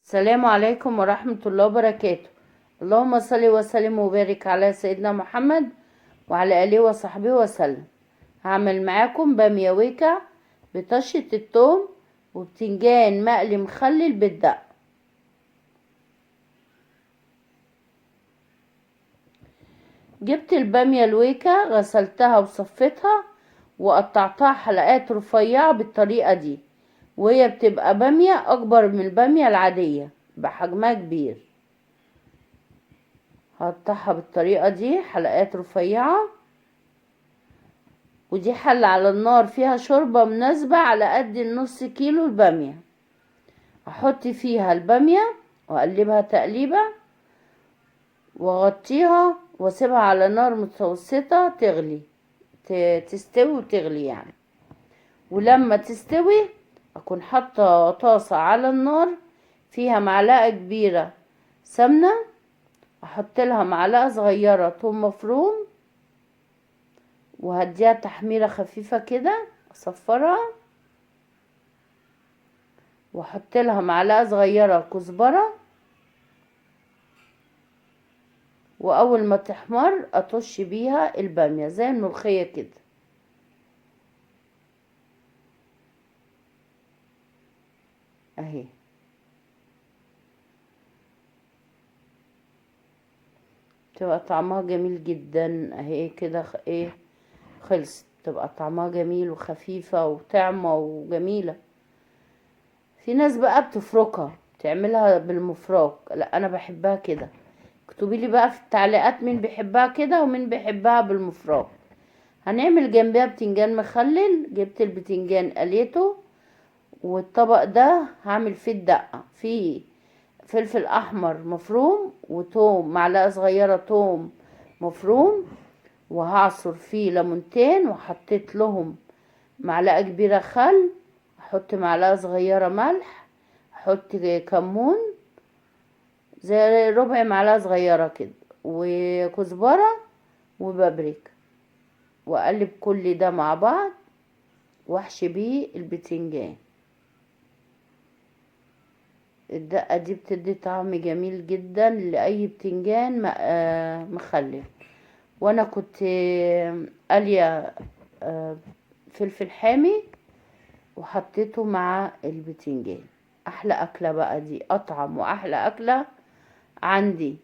السلام عليكم ورحمة الله وبركاته. اللهم صل وسلم وبارك على سيدنا محمد وعلى آله وصحبه وسلم. هعمل معاكم بامية ويكا بطشة التوم وبتنجان مقلي مخلل بالدقة. جبت البامية الويكا، غسلتها وصفيتها وقطعتها حلقات رفيعة بالطريقة دي، وهي بتبقى بامية أكبر من البامية العادية بحجمها كبير. هقطعها بالطريقة دي حلقات رفيعة، ودي حلة على النار فيها شوربة مناسبة على قد النص كيلو البامية. هحط فيها البامية واقلبها تقليبة واغطيها واسيبها على نار متوسطة تغلي، تستوي وتغلي يعني. ولما تستوي اكون حاطة طاسة على النار فيها معلقة كبيرة سمنة، احط لها معلقة صغيرة توم مفروم، وهديها تحميرة خفيفة كده اصفرها، واحط لها معلقة صغيرة كزبرة، واول ما تحمر اطش بيها البامية زي الملوخية كده. اهي بتبقى طعمها جميل جدا. اهي كده ايه خلصت، بتبقى طعمها جميل وخفيفة وطعمة وجميلة. في ناس بقى بتفركها بتعملها بالمفراك، لا انا بحبها كده. اكتبي لي بقى في التعليقات مين بيحبها كده ومين بيحبها بالمفراك. هنعمل جنبها بتنجان مخلل. جبت البتنجان قليته، والطبق ده هعمل فيه الدقة، فيه فلفل احمر مفروم وتوم، معلقة صغيرة توم مفروم، وهعصر فيه ليمونتين، وحطيت لهم معلقة كبيرة خل، احط معلقة صغيرة ملح، احط كمون زي ربع معلقة صغيرة كده، وكزبرة وبابريكا، واقلب كل ده مع بعض واحشي بيه البتنجان. الدقة دي بتدي طعم جميل جدا لأي بتنجان مخلل. وانا كنت قالية فلفل حامي وحطيته مع البتنجان. احلى اكلة بقى دي، اطعم واحلى اكلة عندي،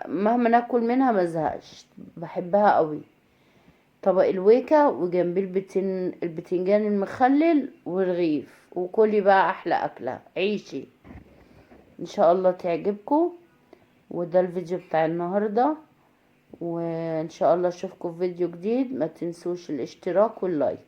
مهما ناكل منها ما زهقش، بحبها قوي. طبق الويكا وجنبيه البتنجان المخلل والرغيف، وكلي بقى احلى اكلة، عيشي ان شاء الله تعجبكم. وده الفيديو بتاع النهاردة، وان شاء الله اشوفكم في فيديو جديد. ما تنسوش الاشتراك واللايك.